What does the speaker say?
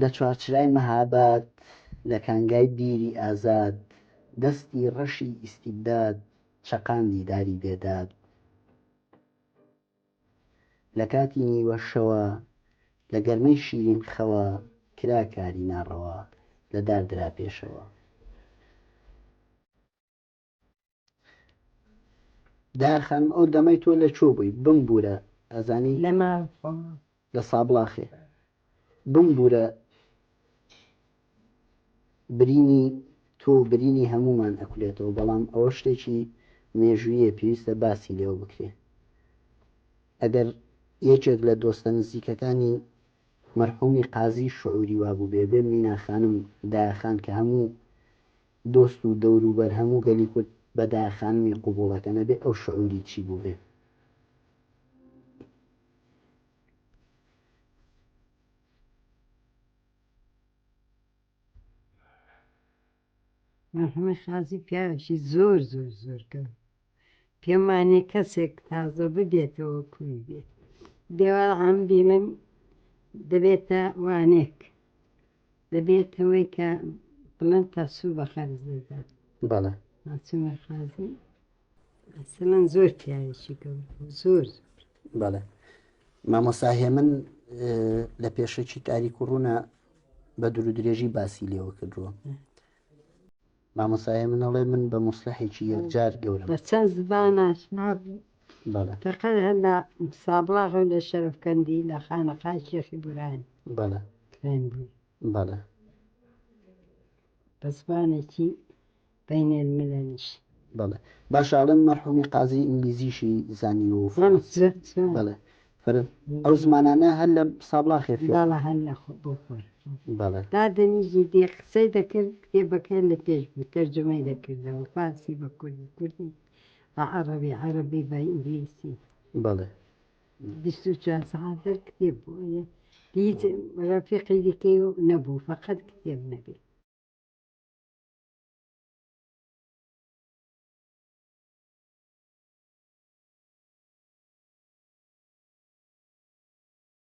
لە چوارچرای مەهاباد، لە کانگای بیری ئازاد، دەستی ڕەشی ئیستیبداد چەقاندی داری بێداد. لە کاتی نیوە شەوە، لە گەرمەی شیرین خەوە، کرا کاری ناڕەوا، لە دار درا پێشەوا. دایە خانم ئەو دەمەی تۆ لە کوێ بووی؟ بمبوورە ئەزانی؟ لە ماڵ خۆم. لە سابڵاخێ. بمبوورە برینی تۆ و برینی هەموومان ئەکولێتەوە بەڵام ئەوە شتێکی مێژوویە پێویستە باسی لێوە بکرێ. ئەگەر یەکێک لە دۆستە نزیکەکانی مەرحومی قازی شعوری وابووبێ بێ مینا خانم دایە خان کە هەموو دۆست و دەوروبەر هەموو گەلی کورد بە دایە خانمی قبوڵ ئەکەن ئەبێ ئەو شعوری چی بووبێ؟ مەرحومی قازی پیاوێکی زۆر زۆر زۆر گەورە پێم وانیە کەسێک تازە ببێتەوە کوی بێت بێوەڵام بیڵێم دەبێتە وانێک دەبێتەوەی کە بڵێن تەسوو بە قەرز دەدات. بەڵێ. مەعسوومە قازی ئەسڵەن زۆر پیاوێکی گەورە بوو زۆر زۆر. بەڵێ مامۆستا هێمن لە پێشەکی تاریک و ڕوونە بە دوور و درێژی باسی لێوە کردووە. مامۆستا هێمن ئەڵێ من بە موسلحێکی یەکجار گەورەم. بە چەند زبان ئاشنا بوو. بەڵێ. فەقەت هەر لە سابڵاغ و لە شەرەفکەندی لە خانەقای شێخی بورهانی. بەڵێ. خوێندبووی. بەڵێ. بە زبانێکی بەینەلملەلیش. بەڵێ. باشە ئەڵێن مەرحومی قازی ئینگلیزیشی زانیوە و فەرەنسی. بەڵێ. فەرە ئەو زمانانە هەر لە سابڵاخێ فێر. بەڵێ هەر لە خۆ بۆ خۆی. بەڵێ. دادەنی جدی قسەی دەکرد کتێبەکەی لە پێش بوو تەرجومەی دەکردەوە فارسی بە کوردی کوردی بە عەڕەبی عەڕەبی بە ئینگلیسی. بەڵێ. 24 سەعات هەر کتێب بوو هیچ ڕەفیقی دیکەی نەبوو فەقەت کتێب نەبێ.